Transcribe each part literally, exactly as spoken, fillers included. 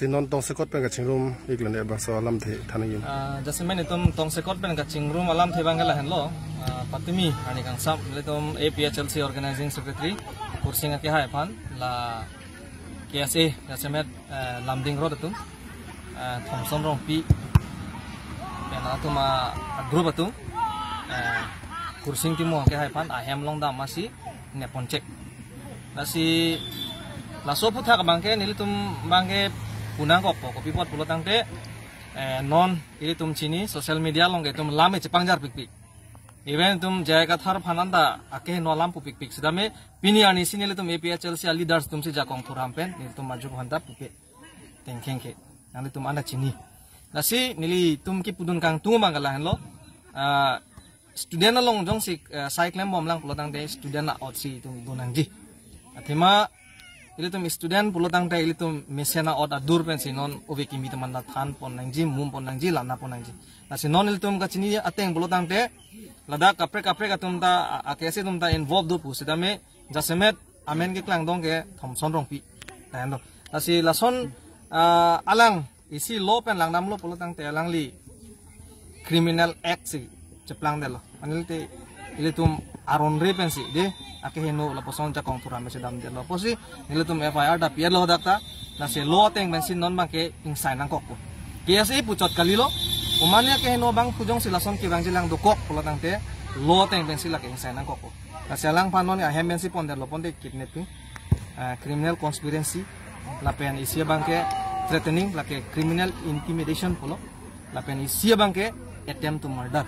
Ti non tongsekot pen kachingrum ik lone bangso alamthe than nangjim. Ah, jasemet itum tongsekot pen kachingrum alamthe abangke lahenlo. Ah, patumi arni kangsam, ilitum A P H L C Organizing Secretary Kursing Akehai aphan, la K S A jasemet, eh, Lumding Road atum, eh, Thomson Rongpi pen atum a, a group atum, eh, Kursing Timung Akehai aphan ahem along dam asi nepponchek. Lasi laso aphuthak abangke nelitum abangke pu nangkokpo, kopi apot pulo tangte, eh, non ilitum chini social media along ke itum lam e chepangjar pikpik. Even itum J I Kathar aphan anta akeheno alam pu pikpik sitame pini arni si nelitum A P H L C a leaders atum si Jakong Thurham pen nelitum aju aphanta pupe tengkheng ke. Nanglitum anta chini. Lasi nelitum kipudun kangtung abangke lahenlo. Ah, student along jongsi, eh, sai klembom lang pulo tangte student a-ot si itum do nangji. Athema ilitum student pulo tangte ilitum mesen a-ot adur pensi non ove kimi teman ta thanpon nangji, mumpon nangji, lanapon nangji. Lasi non ilitum kachini ateng pulo tangte ladak kaprek kaprek atum ta, a, a K S A atum ta involve do pu sitame jasemet amen keklangdong ke Thomson Rongpi. Lahenlo. Lasi lason, ah, alang isi law pen langdamlo pulo tangte alangli criminal act si cheplangdetlo. Anil te ilitum aron re pensi de akeheno lapuson Jakong Thurham pensi damdetlo. Pusi nelitum F I R ta pi-etlo dak ta. Lasi law ateng pensi non abangke ingsai nangkokpo. K S A puchot kalilo. Komatne akeheno abang pu jongsi lason kevangjilang dokok pulo tangte law ateng pensi lake ingsai nangkokpo. Lasi alangphan non ahem pensi pondetlo, ponte kidnapping, ah, criminal conspiracy, lapen isi abangke threatening, lake criminal intimidation pulo, lapen isi abangke attempt to murder.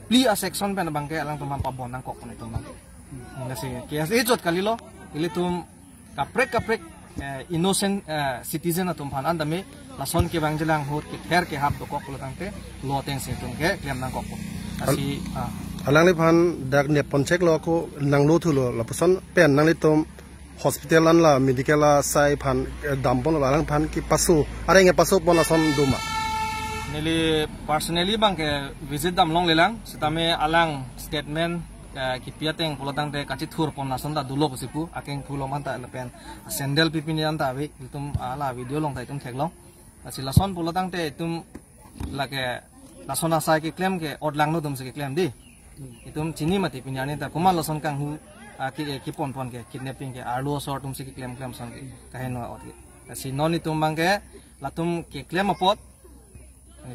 Phli a-section pen abangke alangtum aphan pabon nangkok pu nelitum abangke. Lasi K S A chot kalilo, ilitum kaprek kaprek, eh, innocent, eh, citizen atum aphan anta me lason kevangjilang ahut kether kehap dokok pulo tangte law ateng si itum keklem nangkokpo. Lasi, ah. Alangliphan dak nepponcheklo, ako nanglo thulo, lapuson pen nanglitum hospital an la medical asai aphan, eh, damponlo, alangphan kepaso, areng kepaso pon ason doma? Neli personally abangke visit damlonglelang, sitame alang statement, eh, kipi ateng pulo tangte kachithurpon ason ta dolo pusi pu, akeng pulom anta lapen sandal pipini anta ave, itum ala video along ta itum theklong. Lasi lason pulo tangte itum lake lason asai keklem ke otlangno atum si keklem de. Itum chini mati pini arni ta komat lason kanghu, ah, ki, eh, kiponpon ke, kidnapping ke, arlo asor atum si keklem klem ason ke, kaheno ot ke. Lasi non itum abangke latum keklem apot,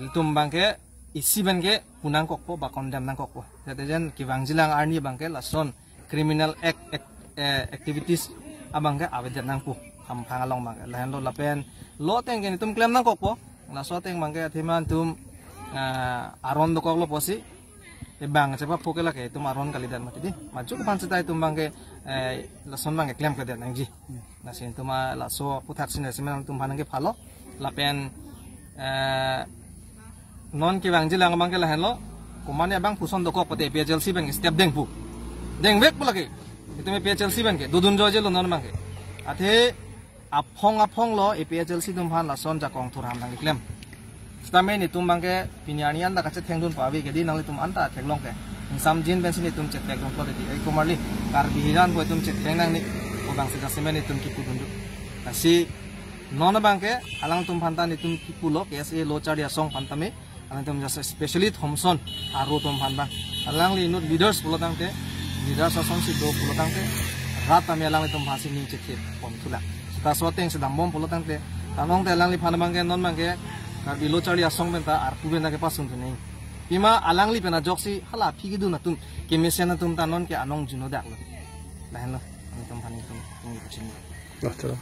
itum abangke isi pen ke pu nangkokpo ba condemn nangkokpo. Jate jen kevangjilang arni abangke lason criminal act, act, eh, activities abangke avedet nangpo, hamphang along abangke. Lahenlo lapen law ateng ke itum klem nangkokpo. Laso ateng abangke athema itum, ah, aron dokoklo pusi, e bang chepa phoke lake itum aron kalidet mati de. Maju aphan seta itum abangke, eh, lason abangke klemkledet nangji. Lasi itum, ah, laso aphuthak si neli semen itum aphan nangkephalo. Lapen, eh, non kevangjilang abangke lahenlo. Komatne abang puson dokok pote A P H L C pen ke step dengpo. Dengvekpo lake. Itum A P H L C pen ke dodun joijelo non abangke. Athe aphong aphonglo A P H L C atum aphan lason Jakong Thurham nangkeklem. Sitame nelitum abangke pini arni anta kachethengdun pavi ke di, nanglitum anta theklong ke. Ingsamjin pensi nelitum chethekdun pulote di. Ai komarli Karbi hiran pu itum chetheng nangne. Ko bangsi jasemet nelitum kipudundu. Lasi non abangke alangtum aphanta nelitum kipulo, K S A lo charli asong aphanta me. Alangtum jasa specially Thomson aro atum aphan abang. Alangli inut leaders pulo tangte, leaders asong si do pulo tangte, rat tame alanglitum aphansi ning chekhe pon thula. Seta laso ateng si dambom pulo tangte, tanong te alangliphan abangke non abangke Karbi lo charli asong penta arpu penta kepasun thu neng. Pima alangli pen ajoksi hala aphi kedun atum, kemesen atum ta non ke anong juno daklo. Lahenlo, alangtum aphan itum, itum itum. Betul.